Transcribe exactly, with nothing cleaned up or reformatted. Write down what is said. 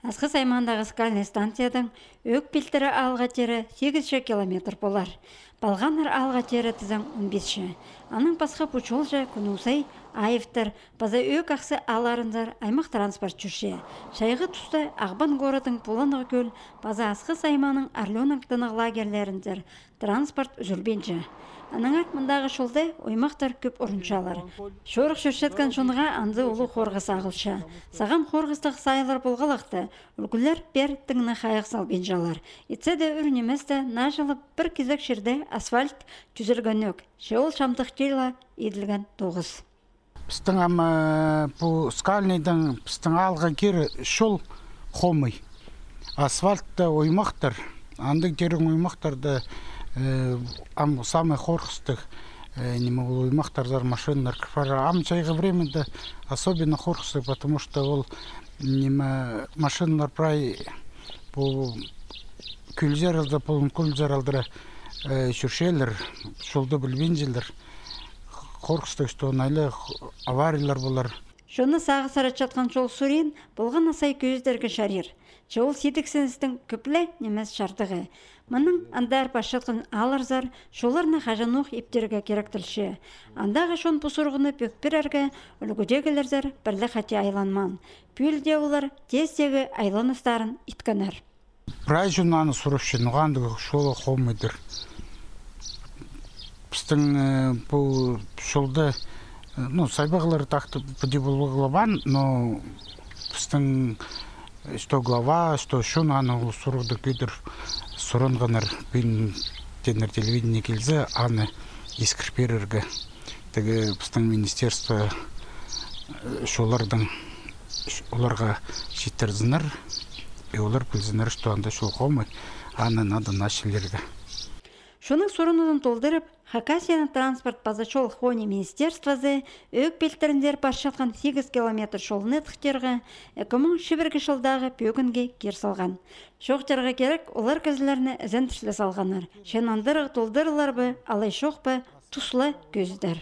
Асхыс аймағындағы скальный станциядаң Ӧӧк Пилтірі аалға теере сигізҷе километр полар. Палғаннар аалға теере тізең он писче. Анаң пасха пу чолҷа Кӱннің Сай, Айыптар паза Ӧӧк Ахсы аалларынзар аймах транспорт чӧрче. Чайғы туста Ағбан городтың Пуланығ кӧл паза Асхыс аймағының Орлёнок тынағ лагерьлерінзер транспорт ӱзӱлбинче. Аннаңар мындағы чолда оймахтар кӧп орынчалар. Чорых чӧрчеткен чонға анзы улуғ хорғыс ағылча. Сағам хорғыстығ саялар полғалахта, ӱлгӱлер пеер тың на хайығ салбинчалар. Итсе дее ӱр ниместе наа чылы пір кизек чирде асфальт тӱзелгенӧк, че ол чамдыхти ла иділген тоғыс. Пістің ам, э, пу скальныйдаң пістің аалға кире чол хомай. Асфальтта оймахтар. Андағ терең оймахтарда, э, ам самый хорғыстығ, э, ниме, ол оймахтарзар машиналар кір парар. Ам чайғы времяда особенно хорғыстығ, потому что ол, ниме, машиналар прай пу кӧлзер алды, пулун кӧлзер алдыра, э, чӧрчелер, чолды пілбинчелер. Хорғыстығ, что нойлы авариялар полар. Чонны сағыссыратчатхан чол сурин полған на сай кӧзідерге чарир. Че ол сидіксіністің кӧп ле нимес чардығы. Мының андар парчатхан аалларзар чолларны хаҷанох иптерге кирек тілче. Андағы чон пу сурығны пӧк пирерге ӱлгӱдегілерзер пір ле хати айланмаан. Пӱӱл дее олар тезтегі айланыстарын иткеннер. Прай чон аны сурапча, ноға андағ чолы хомайдыр. Пістің, э, пу чолда, э, ну, сайбағлар тахты піди полбағлабаан, но пістің, э, что глава, что чон аны ол сурығны кӧдір суранғаннар, пӱӱн тееннер телевидение килзе, аны искір пирерге. Тігі пістің министерство, э, чолларның, оларға читірзіннер, и олар пілзіннер, что анда чол хомай, аны надо началирға. Чонның сурынызын толдырып, Хакасияның транспорт паза чол хони министерствозы Ӧӧк Пилтірінзер парчатхан сигіс километр чолны тыхтирға ікі муң чибіргі чылдағы пӧгінге кир салған. Чоохтирға кирек, олар кізілерні ізендірле салғаннар. Че нандырығ толдырылар ба, алай чох па, туста кӧзідер.